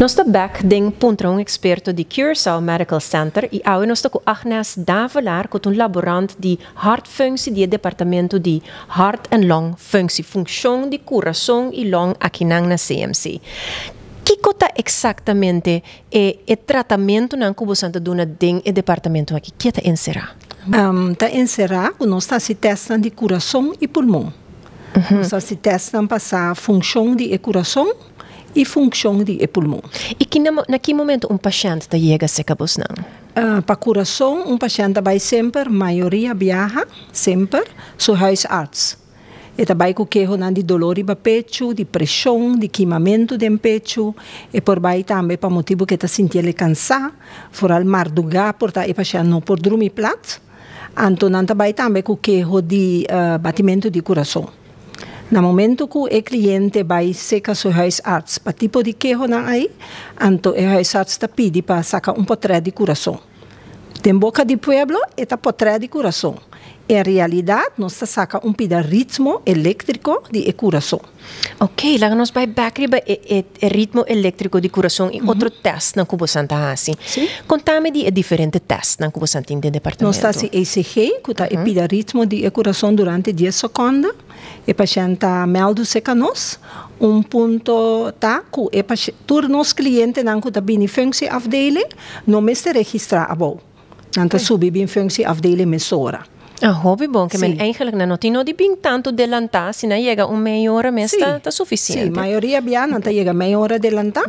Nos ta bek den Puntra un Experto di Curaçao Medical Center y awe nos ta cu Agnes Davelaar, cu ta un laborant di hartfunctie di e departamento di Hart en Long Functie, funcion di curason y long akinan na CMC. Kico ta exactamente e tratamentonan cu boso ta duna den e departamento aki? Kico ta encera? Ta encera cu nos ta haci testnan di curason y pulmon. Nos ta haci testnan pa sa funcion di e curason y funcion di e pulmon. Y na ki momento un pashent ta yega serca bosnan? Pa curason, un pashent ta bay semper, mayoria biaha, semper, su huisarts. E ta bay cu kehonan di dolor riba pecho, di presion, di kimamento den pecho. E por bay tambe pa motibo cu e ta sinti cansa, vooral marduga, por ta e pashent no por drumi plat. Anto nan ta bay tambe cu keho di batimento di curason. Na momento cu e cliente bay serca su huisarts pa tipo di kehonan ey, anto e huisarts ta pidi pa saca un portret di curason. Den boca di pueblo, e ta portret di curason. En realidad, nos ta saca un pida ritmo electrico di e curason. Ok, laga nos bay back riba e ritmo electrico di curason y otro testnan cu boso ta haci. Conta mi di e diferente testnan cu boso tin den departamento. Nos ta haci ECG, cu ta e pida ritmo di e curason durante 10 seconde. E pashent ta meldu serca nos. Un punto ta cu e tur nos clientenan cu ta bini functieafdeling, no mester registra abou. Nan ta subi bin functieafdeling mesora. Ah, hopi bon, kiermen eigenlijk nan no tin nodi bin tanto delanta, si nan yega un mei ora mes ta suficiente. Si, mayoria bia nan ta yega mei ora delanta.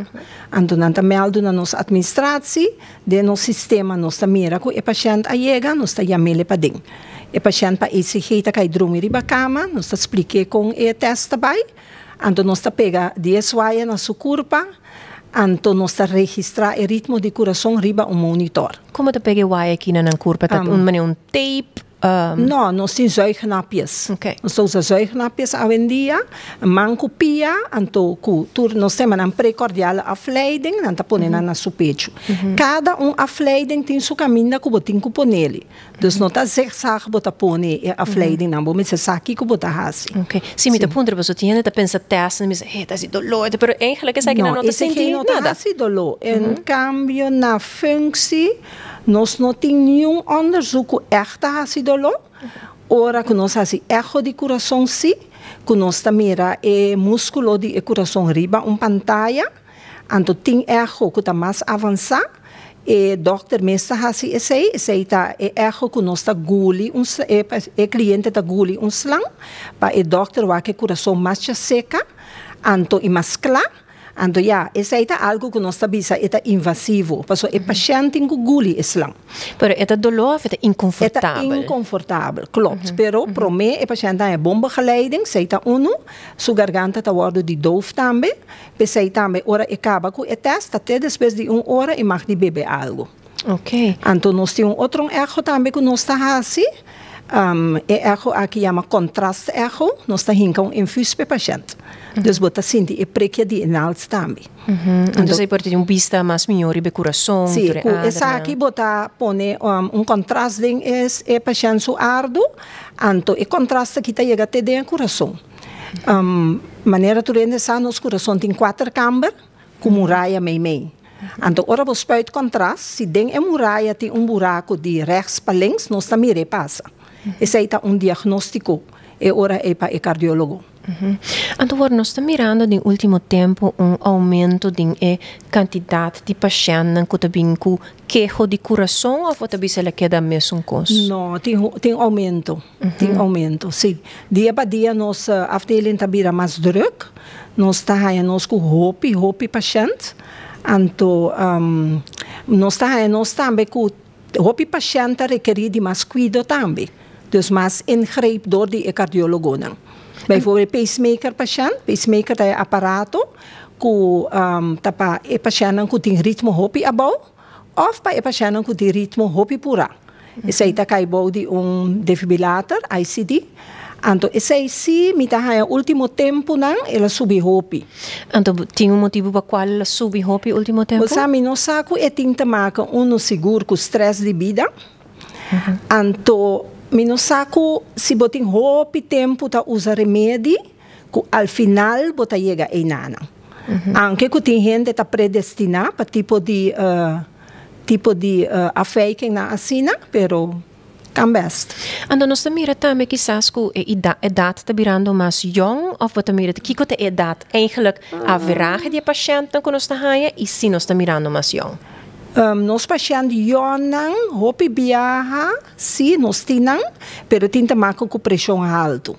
Anto nan ta meldu na nos administratie, den nos sistema nos ta mira cu e pashent a yega, nos ta yam'e paden. E pashent pa ECG ta cay drumi riba cama, nos ta explica con e test ta bay. Anto nos ta pega 10 waya na su curpa, anto nos ta registra e ritmo di curason riba un monitor. Con ta pega waya aki na curpa? Ta un manera un tape? No, nos tin zuignapjes. Nos ta usa zuignapjes awendia, man cu pia, anto cu tur nos ta yama precordiale afleiding, nan ta pone nan na su pecho. Cada un afleiding tin su caminda cu bo tin cu pon'e. Dus no ta zigzag bo ta pone e afleiding nan, bo mester sa kico bo ta hasi. Ok. Si, mi ta puntra, pasobra tin hende ta pensa test en mi bisa, "Hey, ta hasi dolor," pero eigenlijk esaki No, no ta sinti ECG no ta nada. Hasi dolor. En cambio, na functie, nos no tin ningun onderzoek cu echt ta hasi dolor. Ora cu nos hasi echo di curason si, cu nos ta mira e musculo di e curason riba un pantaya, anto tin echo cu ta mas avansa, e dokter mes ta hasi esey, esey ta e echo cu nos ta guli un e cliente ta guli un slang, pa e dokter wak e curason mas seca, anto e mas cla. Anto ja, esey ta algo cu nos ta bisa e ta invasivo, paso e pashent tin cu guli e slang. Pero e ta dolor of e ta E ta inconfortabel? Inconfortabel, klopt. Pero prome e pashent ta bon begeleiding, esey ta uno, su garganta ta wordo di doof tambe, pesey tambe ora e caba cu e test, ta te despues di un ora e mag di bebe algo. Anto nos tin un otro echo tambe cu nos ta hasi, e echo aki yama contrast echo, nos ta hinca un infuus pe pashent. Dus bo ta sinti e prikje di e naald tambe. Anto esey por tin un bista mas mihor riba e curason, tur e Cu adernan. Esaki bo ta pone un contrast den e pashent su ardo, anto e contrast aki ta yega te den e curason. Manera tur hende sa, nos curason tin cuater kamber cu muraya mei-mei. Anto ora bo spuit contrast, si den e muraya tin un buraco di rechts pa links, nos ta mira e pasa. Esey ta un diagnostico e ora e pa e cardiologo. Anto awor nos ta mirando den ultimo tempo un aumento den e cantidad di pashentnan cu ta bin cu keho di curason of ta bisa el a keda mesun cos? No, tin aumento. Tin aumento, si. Dia pa dia nos afdeling ta bira mas druk. Nos ta haya nos cu hopi, hopi pashent. Anto nos ta haya nos tambe cu hopi pashent ta requeri di mas cuido tambe. Dus mas ingreep door di e cardiologonan. Bijvoorbeeld pacemaker pashent, pacemaker ta e aparato cu ta pa e pashentnan cu tin ritmo hopi abou of pa e pashentnan cu tin ritmo hopi pura. Esey ta cay bou di un defibrillator, ICD. Anto esey si mi ta haya ultimo temponan el a subi hopi. Anto tin un motibo pa cual el a subi hopi ultimo tempo? Bo sa, mi no sa cu e tin te maken uno sigur cu stress di bida. Anto mi no sa cu si bo tin hopi tempo ta usa remedi cu al final bo ta yega eynan. Aunke ku tin hende ta predestiná pa tipo di afwijking nan asina, pero kan best. Anto nos ta mira tambe kisas ku e edat ta birando mas jong of bo ta mira kiko ta edat eigenlijk average di pashènt ku nos ta haña i si nos ta mirando mas jong? Nos pashènt jongnan, hopi biaha, si, nos tin nan, pero tin te maken ku preshon haltu.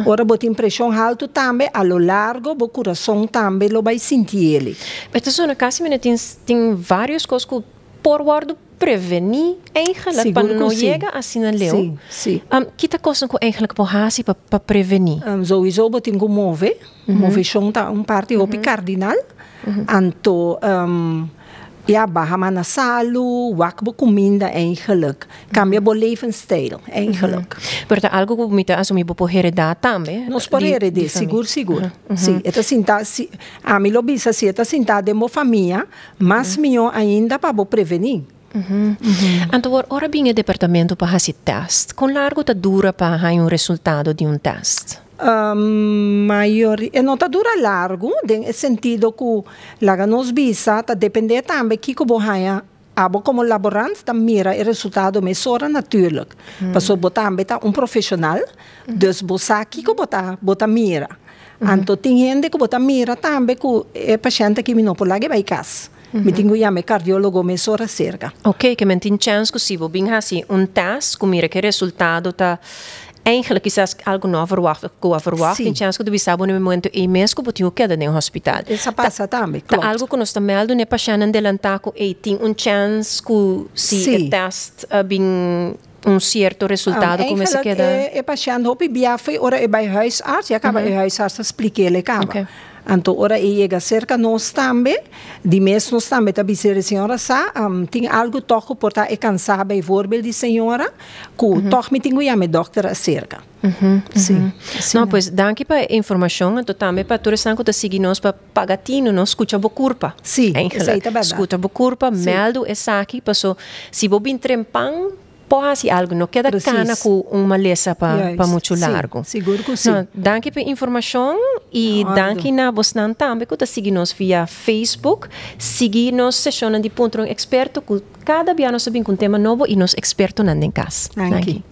Ora bo tin preshon haltu tambe, a lo largo, bo kurason tambe lo bai sinti ele. Maar het is zo'n kasi mene tin varios kos ku por worden prevení eigenlijk pa Sigur no ku si. yega asina leu. Si. Ki ta kos ku eigenlijk por hasi pa prevení? Sowieso bo tin ku move. Moveshon ta un parti hopi kardinal. Anto ja, baha man na salu, wak bo kuminda eigenlijk. Kambia bo levensstijl eigenlijk. Pero ta algo ku mi ta asumí bo por heredá tambe. Nos por di heredá, di famia. Sigur, sigur. Si, e ta sinta, si, ami lo bisa, si e ta sinta den bo famia, mas mihó ainda pa bo prevení. Anto ora bin e departamento pa hasi test, kon largu ta dura pa haña un resultado di un test? Mayoria, e no ta dura largu, den sentido ku laga nos bisa, ta dependé tambe kiko bo haña. Abo komo laborant ta mira e resultado mesora natuurlijk. Paso bo tambe ta un profeshonal, dus bo sa kiko bo ta mira. Anto tin hende ku bo ta mira tambe ku e pashènt aki mi no por lag'é bai kas. Mi tin ku yama e kardiólogo mesora serka. Ok, ke men tin chance ku si bo bin hasi un test, ku mira ku resultado ta eigenlijk kisas algo no verwacht ku a verwacht, tin chance ku bisa bo no momento ei mes ku bo tin ku keda den hospital. Esei a pasa tambe, Ta klopt. algo ku nos ta meldo ne pashènt adelantá ku ei tin un chance ku si e test bin un sierto resultado ku mester Eigenlijk keda. e pashènt hopi bia foi ora e bai huisarts, ya kaba e huisarts a splik'é kaba. Anto ora e yega serka nos tambe, di mes nos tambe ta bisa señora sa, tin algo toch ku por ta e kansá bijvoorbeeld di señora, ku toch mi tin ku yama dòkter aserka. Si. No, pues danki pa e informashon, anto tambe pa tur esnan ku ta sigui nos pa paga tinu, no skucha bo kurpa. Eigenlijk. Esei ta bèrdat. Skucha bo kurpa, meldu esaki, paso si bo bin trempan, por hasi algo, no keda kana ku un malesa pa muchu largu. Sigur ku si. No, danki pa e informashon i Ordo. danki na bosnan tambe ku ta sigui nos via Facebook. Sigui nos seshon di Puntra un Eksperto ku kada dia nos ta bin ku un tema nobo i nos ekspertonan den kas. Danki. Danki.